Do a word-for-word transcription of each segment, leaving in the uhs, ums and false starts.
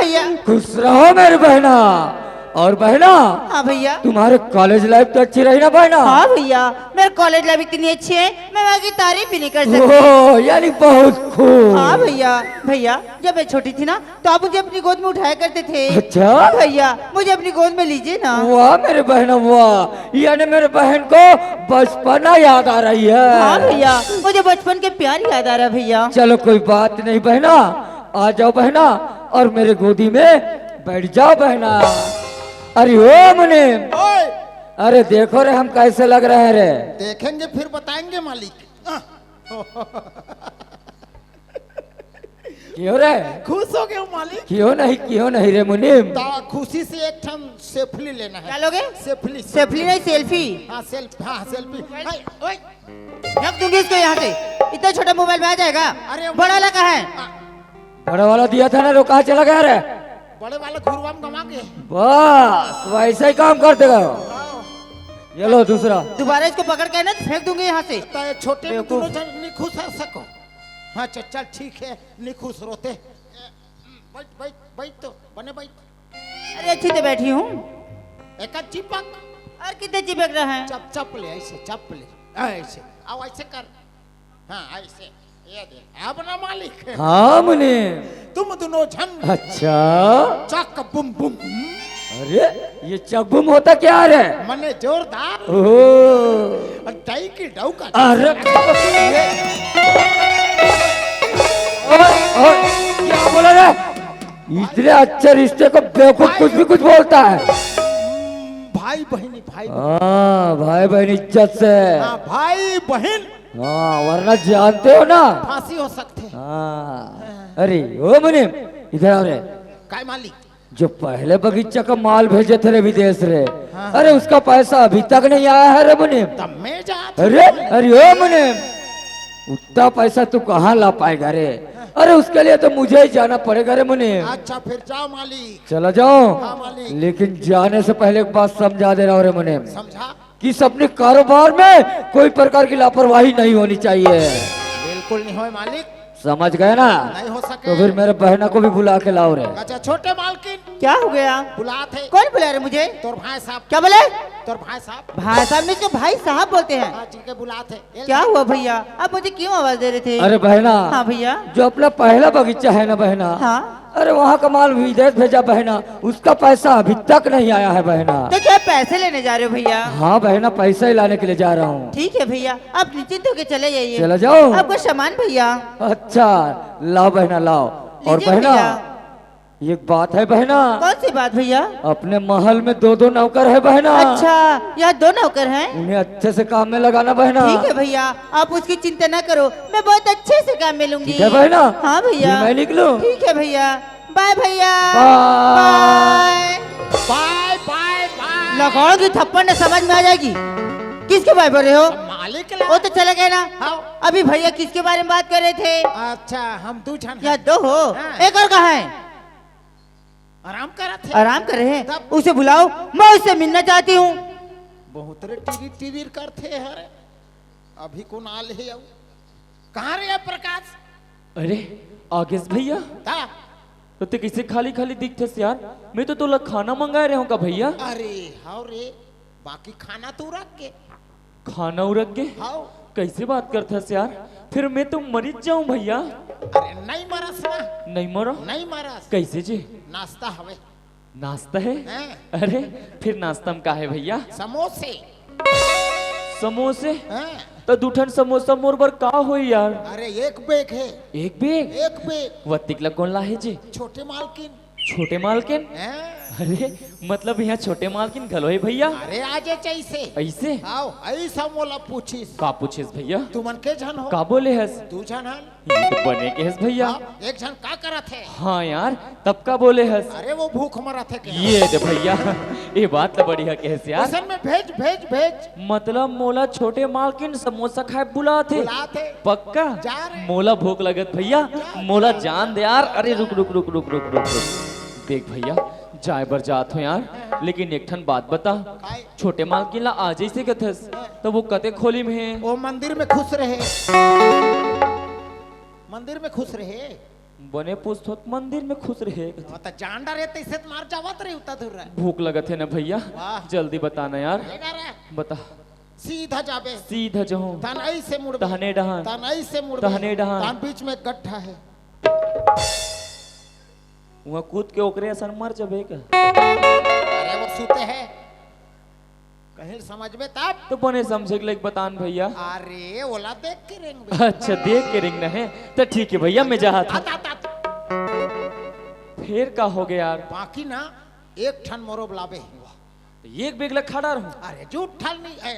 भैया। खुश रहो मेरी बहना। और बहना, हाँ भैया। तुम्हारे कॉलेज लाइफ तो अच्छी रही ना बहना? हाँ भैया, मेरे कॉलेज लाइफ इतनी अच्छी है, मैं वहाँ की तारीफ भी नहीं कर सकती। ओह, यानी बहुत खूब। हाँ भैया। भैया, जब मैं छोटी थी ना, तो आप मुझे अपनी गोद में उठाया करते थे। अच्छा? भैया, मुझे अपनी गोद में लीजिए ना। वाह मेरे बहना वाह, यानी मेरे बहन को बचपना याद आ रही है। हाँ भैया, मुझे बचपन के प्यार याद आ रहा है भैया। चलो कोई बात नहीं बहना, आ जाओ बहना और मेरे गोदी में बैठ जाओ बहना। अरे ओ मुनीम, ओए! अरे देखो रे हम कैसे लग रहे हैं रे। देखेंगे फिर बताएंगे मालिक। क्यों रे? खुश हो गया हूँ मालिक। क्यों नहीं, क्यों नहीं रे मुनीम? तो खुशी से एक ठन सेफली लेना है। क्या लोगे? सेफली, सेफली नहीं, सेल्फी। हाँ, सेल्फ-, हाँ, सेल्फी। हाय, ओए। रख दूंगी इसको यहाँ से। इतना छोटा मोबाइल में आ जाएगा? अरे, बड़ा वाला कहाँ है? आ- बड़ा वाला दिया था ना, तो कहाँ चला गया रे? बड़े वाला घुरवा में गवा के। बस वैसा ही काम कर देगा। हाँ। ये लो दूसरा। दोबारा इसको पकड़ के ना तो फेंक दूंगी यहाँ से। तो ये छोटे में बेवकूफ। दोनों जन नहीं खुश हो सको। हाँ, चल, चल, ठीक है, नहीं खुश रोते। बैठ, बैठ, बैठ तो, बने बैठ। अरे, अच्छी तो बैठी हूँ। एक चिपक। और कितने चिपक रहा है? चप, चप ले, ऐसे, चप ले, ऐसे, आओ, ऐसे कर। हाँ, ऐसे, ये दे, अब ना मालिक। हाँ, मुनीम। तुम दोनों झन। अच्छा। चक बुम बुम। अरे, ये चक बुम होता क्या रे? मने जोरदार। ओहो। और डाई की डाऊ का। अरे, और, और, क्या बोला रे? इतने अच्छे रिश्ते को बेवकूफ कुछ भी कुछ बोलता है। भाई बहनी, भाई बहनी। हाँ, भाई बहन इज्जत से। हाँ, भाई बहन। हाँ, वरना जानते हो ना। फांसी हो सकते हैं। हाँ। अरे, ओ मुनीम, इधर आओ रे। काय मालिक? जो पहले बगीचा का माल भेजे थे रे विदेश रे, हाँ। अरे, उसका पैसा अभी तक नहीं आया है रे मुनीम। तब मैं जात अरे, हूँ। अरे, ओ मुनीम, उतना पैसा तू कहाँ ला पाएगा रे? अरे, उसके लिए तो मुझे ही जाना पड़ेगा रे मुनीम। अच्छा, फिर जाओ मालिक। चला जाओ। हाँ, मालिक। लेकिन जाने से पहले एक बात समझा दे रहा हूँ रे मुनीम। समझा। कि इस अपने कारोबार में कोई प्रकार की लापरवाही नहीं होनी चाहिए। बिल्कुल नहीं होए मालिक। समझ गए ना? नहीं हो सके। तो फिर मेरे बहना को भी बुला के लाओ रे। अच्छा, छोटे मालकिन। क्या हो गया? बुलात है। कौन बुला रहे मुझे? तोर भाई साहब। क्या बोले? तोर भाई साहब। भाई साहब नहीं, तो भाई साहब बोलते हैं। हाँ, ठीक है, बुलात है। क्या हुआ भैया, आप मुझे क्यों आवाज दे रहे थे? अरे बहना। हाँ भैया। जो अपना पहला बगीचा है ना बहना, हाँ। अरे वहाँ का माल विदेश भेजा बहना, उसका पैसा अभी तक नहीं आया है बहना। तो क्या पैसे लेने जा रहे हो भैया? हाँ बहना, पैसा ही लाने के लिए जा रहा हूँ। ठीक है भैया, आप निश्चिंत होकर चले जाइए। चला जाओ। आपका सामान भैया। अच्छा, लाओ बहना, लाओ। और लीजिए बहना, भैया। एक बात है बहना। कौन सी बात भैया? अपने महल में दो दो नौकर है बहना। अच्छा, यहाँ दो नौकर हैं? उन्हें अच्छे से काम में लगाना बहना। ठीक है भैया, आप उसकी चिंता ना करो, मैं बहुत अच्छे से काम में लूंगी। ठीक है बहना? हाँ भैया। फिर मैं निकलूं? ठीक है भैया, बाय भैया। बाय। बाय। बाय, बाय, बाय। लगाओगी थप्पड़ ने समझ में आ जाएगी। किसके बाय बोल रहे हो? मालिक ला। वो तो चले गए ना। हाँ। अभी भैया किसके बारे में बात कर रहे थे? अच्छा, हम दो जन हैं। या दो हो? हाँ। एक और कहाँ है? आराम करत हे। आराम करे हे? तब? उसे बुलाओ, मैं उससे मिलना चाहती हूँ। बहुत रे टीवी, टीवी करथे हरे। अभी कौन आल हे अउ? कहाँ रे प्रकाश? अरे, आगेस भैया। का? तो ते कैसे खाली खाली दिखथस यार? मैं तो तोला खाना मंगाए रहे हूँ का भैया? अरे, हाँ रे, बाकी खाना तो रख के। खाना उरक गे? हाव। कैसे बात करथस यार? फिर मैं तो मरिच जाऊं भैया। अरे नहीं मरस ना। नहीं मरो? नहीं मरस। कैसे जी? नाश्ता हवे। नाश्ता है? हैं? अरे फिर नाश्ता में का है भैया? समोसे। समोसे? हैं? तो दू ठन समोसा मोर बर का होई यार? अरे एक बैग है। एक बैग? एक बैग। वत्तिक ला कौन ला है जी? छोटे मालकिन। छोटे मालकिन? हैं? अरे, मतलब यहाँ छोटे मालकिन घलो हे भैया? अरे, आजे चैसे। ऐसे? आओ, ऐसा मोला पूछिस। का पूछिस भैया? तुमन के झन हो? का बोले हस? दू झन हन। ये तो बने के हस भैया। हाँ, एक झन का करत हे? हाँ यार, तब का बोले हस? अरे, वो भूख मरत हे के। ये दे भैया, ये बात तो बढ़िया के हस यार। असन में भेज, भेज, भेज। मतलब मोला छोटे मालकिन समोसा खाए बुलात हे। बुलात हे। पक्का? जा रे। मोला भूख लगत भैया, जा। मोला जान दे यार। अरे रुक, रुक, रुक, रुक, रुक, रुक, रुक। देख भैया, जाए बर जात हो यार, लेकिन एक ठन बात बता, काय? छोटे मालकिन ला आ जैसे कथस, तो वो कते खोली में हे? वो मंदिर में खुश रहे, मंदिर में खुश रहे। बने पूछथों त मंदिर में खुश रहे। हाँ, त जान डरे तइसे त मार जावत रही उतना दूर रहे। भूख लगत हे ना भैया, वाह। जल्दी बता ना यार। हे का रे? बता। सीधा जाबे। सीधा जाहूं। तहन ऐसे मुड़बे। तहने डहन। तहन ऐसे मुड़बे। तहने डहन। तहन बीच में गड्ढा हे। उहाँ कूद के ओकरे असन मर जाबे का? अरे वो सुते हे। कहीं समझबे तब। त बने समझे के लइक बता न भैया। अरे, ओला देख के रेंगबे। अच्छा, देख के रेंगना हे। त ठीक हे भैया, मैं जात हंव। आ, आ, आ। फेर का होगे यार? बाकी ना, एक ठन मोरो बुलाबे। त एक बेग ला खड़ा रहूं। अरे, जूठ ठाल नहीं हे।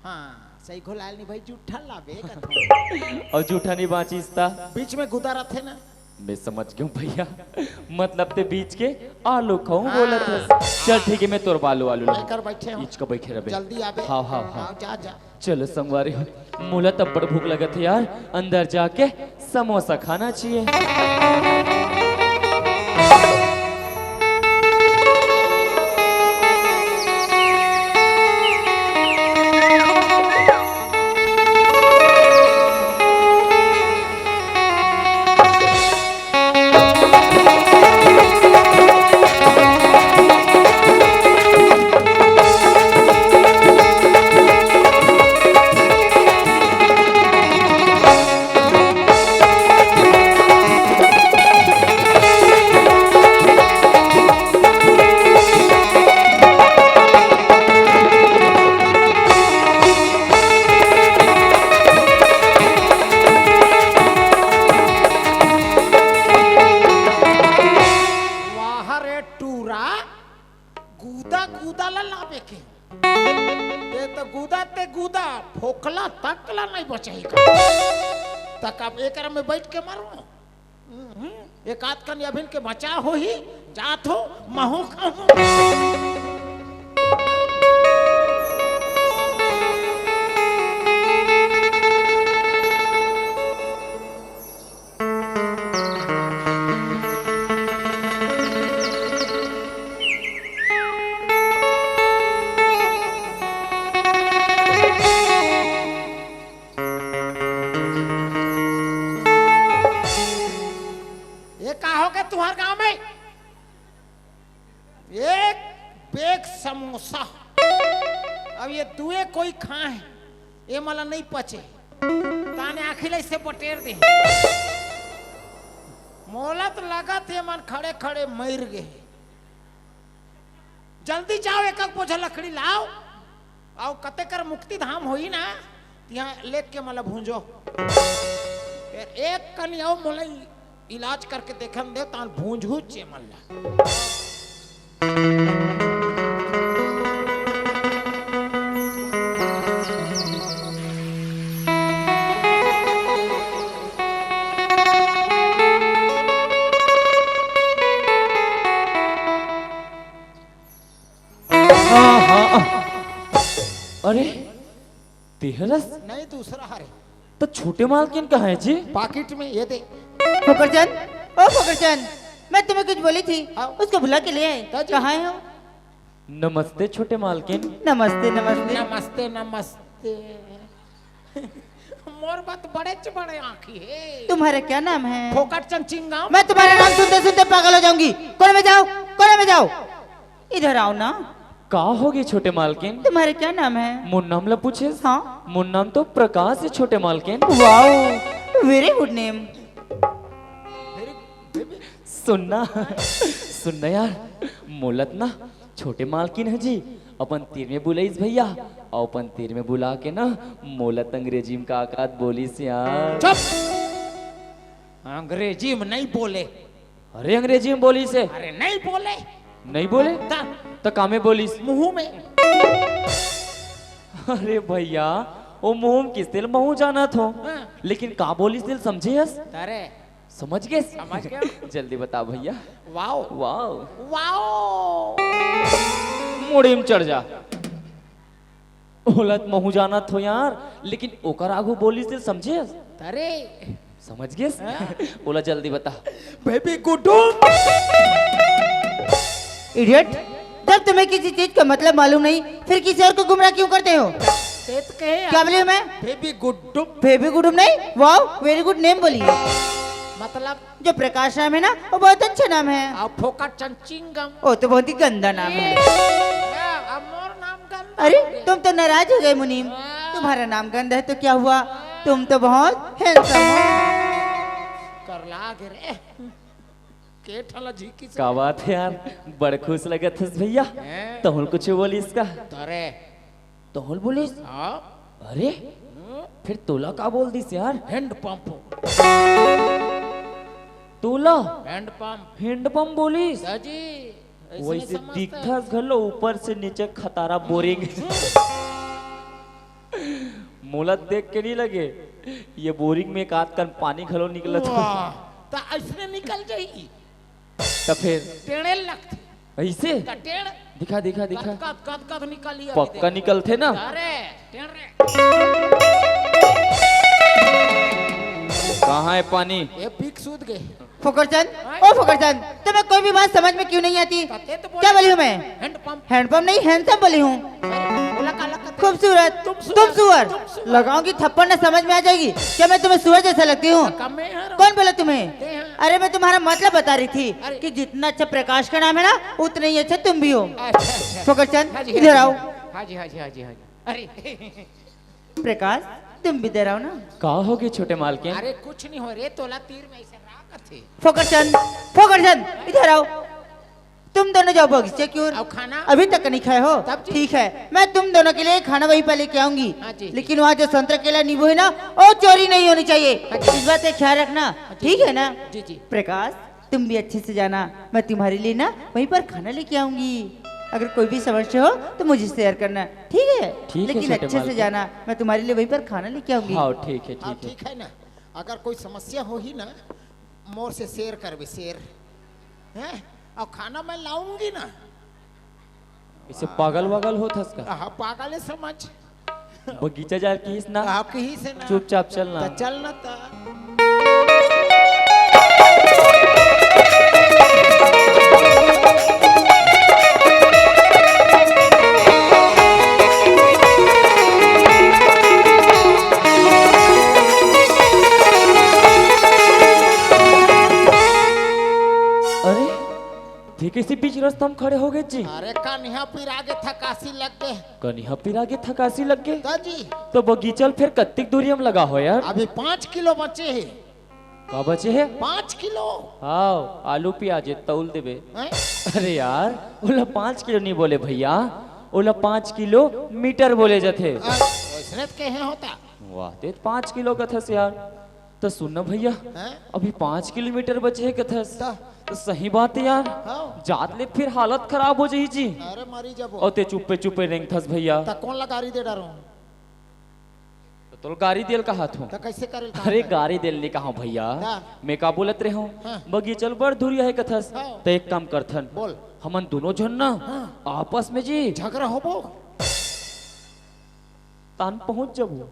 हाँ, सही घोलाल नहीं भाई, जूठ ठाल लाबे कथों। अउ जूठा नहीं बांचिस त? बीच में गुदा रथे ना। मैं समझ गेंव भैया, मतलब तें बीच के आलू खाहूं हाँ। बोलत हस। चल ठीक हे, मैं तोर बर आलू लाहूं। एकर बैठे हो। इचका बइठे रबे। जल्दी आबे। हाव, हाव, हाव। हाँ, जा, जा। चलो संगवारी हो, मोला त अब्बड़ भूख लगत हे यार, अंदर जाके समोसा खाना चाहिए। वाह रे टूरा, गुदा गुदा ला लाबे के। ये तो गुदा ते गुदा, फोकला तक ला नहीं बचाही का। तक अब एकर में बैठ के मरो। हम्म, एक आध कन अभिन के बचा होही, जात हो, महू खाहूं। ये का होगे तुंहर गांव में? एक बेग समोसा। अब ये दुए कोई खाए, ये मला नहीं पचे। ताने आँखी ला इसे बटेर दे। मोला त लगत हे मन खड़े खड़े मर गे। जल्दी जाव, एक एक बोझा लकड़ी लाव, अउ कते कर मुक्ति धाम होही ना, तिहां लेग के मला भूंजो। फेर एक कनी अउ मोला इलाज करके देखन दे, तान भूंजहू चेमन ला। हाँ, हाँ, हाँ। अरे, तेहरस? नहीं, दूसरा हरे। त छोटे मालकिन कहाँ हे जी? पाकिट में, ये दे। फोकरचंद, ओ फोकरचंद, मैं तुम्हें कुछ बोली थी, हाँ। उसको भुला के ले आए। हाँ जी। कहाँ हे हो? नमस्ते छोटे मालकिन। नमस्ते, नमस्ते। नमस्ते, नमस्ते। मोर बर त बड़ेच बड़े आँखी हे। तुम्हारा क्या नाम है? फोकट चंद चिंगाम। मैं तुम्हारा नाम सुनते सुनते पागल हो जाऊंगी। कोने में जाओ, कोने में जाओ। इधर आओ ना। का होगे छोटे मालकिन? तुम्हारा क्या नाम है? मोर नाम ला पूछेस? हाँ। मोर नाम तो प्रकाश हे छोटे मालकिन। Wow, very good name। सुन ना, सुन ना यार, मोला त ना छोटे मालकिन ह जी अपन तीर में बुलाइस भैया, अउ अपन तीर में बुला के ना मोला त अंग्रेजी में का का त बोलिस यार। चुप! अंग्रेजी में नहीं बोले। अरे अंग्रेजी में बोलिस हे। अरे नहीं बोले। नहीं बोले? त? त का में बोलिस? मुंह में। अरे भैया, ओ मुंह में किस तेला महूं जानत हों। हाँ। लेकिन का बोलिस तेला समझे हस? अरे समझ गेस? समझ गेंव। जल्दी बता भैया। वाओ। वाओ। वाओ। मुड़ी में चढ़ जा। ओला त महूं जानत हों यार, लेकिन ओकर आगू बोलिस तेला समझे हस? अरे। समझ गेस? हाँ। ओला जल्दी बता। बेबी गुड्डू। Idiot, जब तुम्हें किसी चीज का मतलब मालूम नहीं, फिर किसी और को गुमराह क्यों करते हो? तें त कहे क्या बोली मैं? बेबी गुड्डू। बेबी गुड्डू नहीं, wow, very good name बोली। मतलब? जो प्रकाश नाम है ना, वो बहुत अच्छा नाम है। और फोकट चंद चिंगम। वो तो बहुत ही गंदा नाम है। ए, अब मोर नाम गंदा अरे, हो गया। तुम तो नाराज हो गए मुनीम। हाँ। तुम्हारा नाम गंदा है तो क्या हुआ? तुम तो बहुत हैंडसम हो। कर लागे रे। के ठला झिकी से। का बात है यार, बड़ खुश लगत हस भैया। हैं? तहुल कुछ बोलिस का? अरे। तहुल बोलिस? हाँ। अरे, हम्म। फिर तोला का बोल दिस यार? Hand pump. तोला? Hand pump. हैंड पंप बोलिस? हाँ जी। ऐसे वैसे नहीं समझता है। दिखथस घलो ऊपर से नीचे खतारा बोरिंग। मोला देख के नहीं लगे, ये बोरिंग में एक आध कन पानी घलो निकलत होही। वाह, त अइसने निकल जाही। त फिर? टेढ़े लगथे। अइसे? त टेढ़। दिखा, दिखा, दिखा। कद, कद, कद, कद निकली अभी पक्का देख। निकलथे ना? अरे, टेढ़ रे। कहाँ है पानी? ये पीक सूत गए। फोकरचंद, हाँ? ओ फोकरचंद, तुम्हें कोई भी बात समझ में क्यों नहीं आती? तते तो बोले क्या बोली हूँ मैं? हैंडपंप। हैंडपंप नहीं, हैंडसम बोली हूँ। अरे, बोला काला कते? खूबसूरत। तुम सुअर, तुम सुअर। तुम सुअर। लगाऊंगी थप्पड़ ना, समझ में आ जाएगी। क्या मैं तुम्हें सुअर जैसा लगती हूँ? कम में है। कौन बोला तुम्हें? ते हैं। अरे, मैं तुम्हारा मतलब बता रही थी अरे। कि जितना अच्छा प्रकाश का नाम है ना, उतना ही अच्छा तुम भी हो। अच्छा, अच्छा। फोकरचंद, हाँ जी, इधर हाँ जी, आओ। हाँ जी, हाँ जी, हाँ जी, हाँ जी। अरे। प्रकाश, तुम भी इधर आओ ना। का हो गए छोटे मालकिन? अरे कुछ नहीं हो रे, तोला तीर में ऐसे रहा करथे। फोकरचंद, फोकरचंद, इधर आओ। तुम दोनों जाओ बगीचे की ओर। अब खाना? अभी तक नहीं खाए हो? तब जी। ठीक है, मैं तुम दोनों के लिए खाना वहीं पर लेके आऊंगी। हाँ जी। लेकिन वहाँ जो संतरा, केला, नींबू है ना, वो चोरी नहीं होनी चाहिए। हाँ जी। इस बात का ख्याल रखना, हाँ जी। ठीक है ना? जी, जी। प्रकाश, तुम भी अच्छे से जाना, मैं तुम्हारे लिए ना वहीं पर खाना लेके आऊंगी। अगर कोई भी समस्या हो तो मुझे शेयर करना, ठीक है? ठीक है, लेकिन छोटे अच्छे से मालकिन। जाना, मैं तुम्हारे लिए वहीं पर खाना लेके आऊंगी। हाँ, ठीक है, हाँ, ठीक है। ठीक है ना, अगर कोई समस्या होही ना, मोर से शेयर करबे, शेयर। हैं? और खाना मैं लाऊंगी ना। इसे पागल वागल होत हस का? हाँ, पागल है समझ। बगीचा जाए किहिस ना? हाँ, किहिस ना। चुपचाप चल ना। त चल ना त। अरे, ते कइसे बीच रस्ता म खड़े हो गए जी? अरे, कनिहा पिरा गे, थकासी लग गे। कनिहा पिरा गे, थकासी लग गे? त जी। तो बगीचा ल फेर कत्तिक दूरी म लगा हो यार? अभी पाँच किलो बचे हे। का बचे हे? पाँच किलो। हाँ, आलू प्याज हे, तौल देबे। हैं? अरे यार, ओला पाँच किलो नहीं बोले भैया, ओला पाँच किलोमीटर बोले जाथे। अ, वैसने त कहे होता। वाह, ते पाँच किलो कथस यार। त सुन ना भैया, हैं? अभी पाँच किलोमीटर बचे हे कथस। त? त सही बात हे यार, हाँ। जात ले फिर हालत खराब हो जाही जी। अरे मरी जबो। अउ ते चुप्पे चुप्पे रेंगथस भैया। त कोन ला गारी दे डारो? त तोल गारी देल कहाथों। त कइसे करेल कहा अरे था? गारी देल नहीं कहा भैया, हाँ। मैं का बोलत रहे हूँ, हाँ। बगीचा ल बड़ दूरिहा हे कथस। हाँ। त एक काम करथन, बोल। हमन दोनों झन ना हाँ। आपस में जी झगड़ा होबो। तान पहुंच जबो।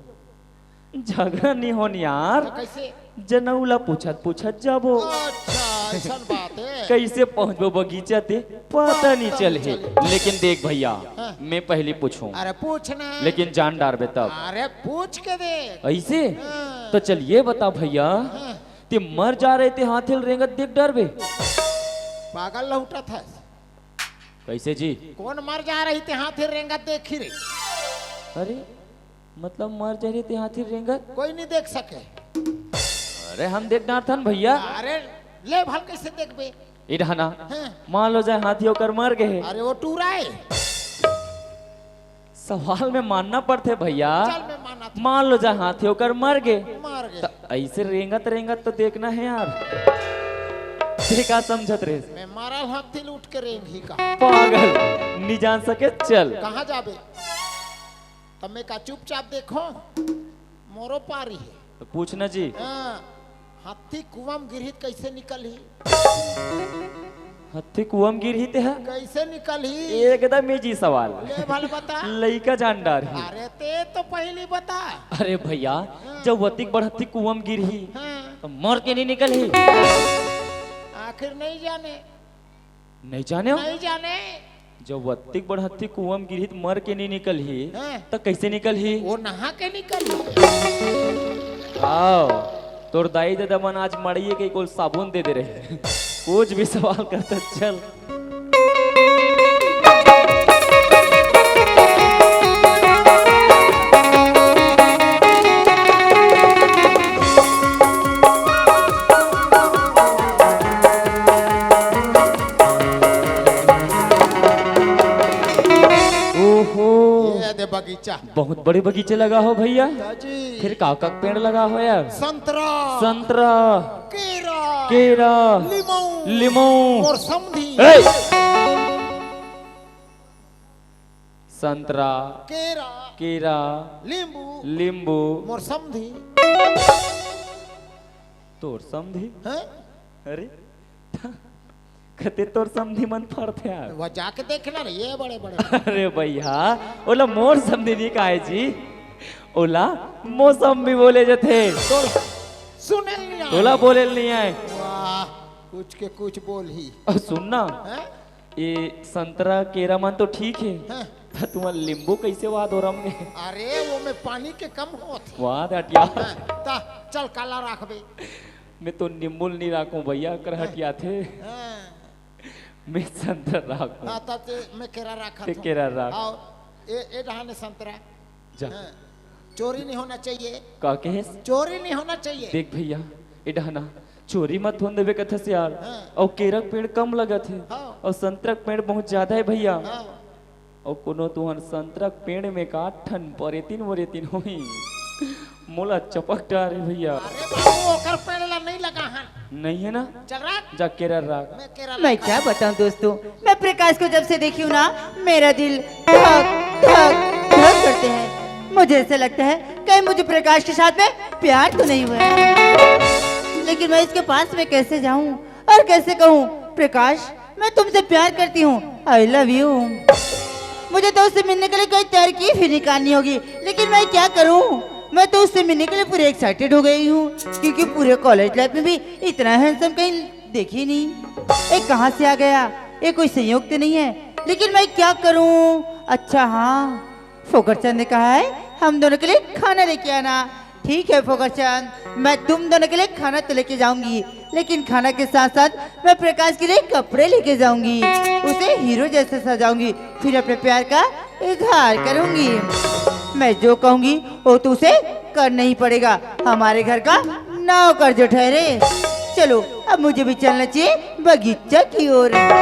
झगड़ा नहीं होन यार। त कइसे? जनऊ ला पूछत पूछत जाबो। अच्छा, अइसन बात हे। कइसे पहुंचबो बगीचा ते? पता नहीं चलही। चलही। लेकिन देख भैया, हाँ। मैं पहली पूछूं। अरे पूछ ना। लेकिन जान डारबे तब। अरे पूछ के देख। अइसे? हाँ। त चल ये बता भैया, हाँ। ते मर जा रहे ते हाथी ल रेंगत देख डारबे? पागल लहुटा था। कइसे जी? कोन मर जा रही ते हाथी रेंगत देखी रे? अरे, मतलब मर जा रही ते हाथी रेंगत? कोई नहीं देख सके। अरे, हम देख डारथन भैया। अरे, ले भल कइसे देखबे? ई डहना। हाँ। मान लो जाए हाथी ओकर मर गए हे। अरे, वो टूरा हे। सवाल में मानना पड़थे भैया। चल, मैं मानत हूँ। मान लो जा हाथी ओकर मर गे। मर गे। त अइसे रेंगत रेंगत तो देखना हे यार। ते का समझत रहे? मैं मरल हाथी ल उठ के रेंगही का। पागल, नी जान सके, चल। कहाँ जाबे? त मैं का चुपचाप देखो? मोरो पारी हे। त पूछ ना जी। हाँ। हाथी कुआं म गिरही त कइसे निकलही? हाथी कुआं म गिरही ते ह? कइसे निकलही? एकदम इजी सवाल। ले भल बता। लइका जान डारही। अरे ते तो पहली बता। अरे भैया, हाँ। जब वतिक बड़ हाथी कुआं म गिरही, हाँ। त मर के नहीं निकलही। आखिर नहीं जाने। नहीं जाने हो? नहीं जाने। जब वत्तिक बड़ हत्ती कुआं म गिरही त मर के नहीं निकलही, हैं? त कैसे निकलही? वो नहा के निकलही। आओ। तोर दाई ददा मन आज मड़इए के कोल साबुन दे दे रहे। कुछ भी सवाल करता, चल। ओहो। ये दे बगीचा। बहुत बड़े बगीचे लगा हो भैया। दाजी। फिर का का पेड़ लगा हो यार? संतरा। संतरा। केरा। केरा। लीमू। लीमू। मोर समधी। ए! संतरा। केरा। केरा। लींबू। लींबू। मोर समधी। तोर समधी? हैं? अरे, कते तोर समधी मन फरथे यार। वह जाके देखना रे, ये बड़े बड़े। अरे भैया, ओला मोर समधी नहीं कहे जी, ओला मौसम भी बोले जथे। तो सुने नहीं आए। ओला बोले नहीं आए। वाह, कुछ के कुछ बोल ही। और सुन ना, हैं? ये संतरा केरा मन तो ठीक है, हाँ। पर तुम्हारा लींबू कैसे वाद हो रहा है? अरे, वो में पानी के कम होत है। वाह, हटिया। हाँ, ता, चल काला राखबे। मैं तो नींबू नहीं राखूं भैया, कर हटिया थे। हाँ। मैं संतरा राखूं। हाँ, तब ते मैं केरा राखत ते हूँ। केरा राख। आओ, ए, ए डहाने संतरा। जा। हाँ। चोरी नहीं होना चाहिए। का कहे? चोरी नहीं होना चाहिए। देख भैया, ए डहाना चोरी मत होन देवे कथस यार। हाँ। और केरा के पेड़ कम लगत है। हाँ। और संतरा के पेड़ बहुत ज्यादा है भैया। हाँ। और कोनो तुहन संतरा के पेड़ में का ठन परेतिन वरेतिन होही। मोला चपक डारे भैया। अरे बाबू, ओकर पेड़ ला नहीं लगा हन। नहीं है ना? चल राख। जा केरा राख। मैं केरा मैं राख। क्या बताऊं दोस्तों, मैं प्रकाश को जब से देखी हूँ ना, मेरा दिल धक धक धक करते हैं। मुझे ऐसे लगता है कहीं मुझे प्रकाश के साथ में प्यार तो नहीं हुआ है। लेकिन मैं इसके पास में कैसे जाऊं और कैसे कहूं, प्रकाश, मैं तुमसे प्यार करती हूँ, आई लव यू। मुझे तो उससे मिलने के लिए कोई तरकीब ही निकालनी होगी, लेकिन मैं क्या करूँ, मैं तो उससे मिलने के लिए पूरी एक्साइटेड हो गई हूँ, क्योंकि पूरे कॉलेज लाइफ में भी इतना हैंडसम कहीं देखी नहीं। एक कहाँ से आ गया, ये कोई संयोग तो नहीं है, लेकिन मैं क्या करूँ। अच्छा हाँ, फोकरचंद ने कहा है हम दोनों के लिए खाना लेके आना। ठीक है फोकरचंद, मैं तुम दोनों के लिए खाना तो लेके जाऊंगी, लेकिन खाना के साथ साथ मैं प्रकाश के लिए कपड़े लेके जाऊंगी, उसे हीरो जैसे सजाऊंगी, फिर अपने प्यार का इजहार करूंगी। मैं जो कहूंगी वो तो उसे करना ही पड़ेगा, हमारे घर का नौकर जो ठहरे। चलो, अब मुझे भी चलना चाहिए बगीचा की ओर।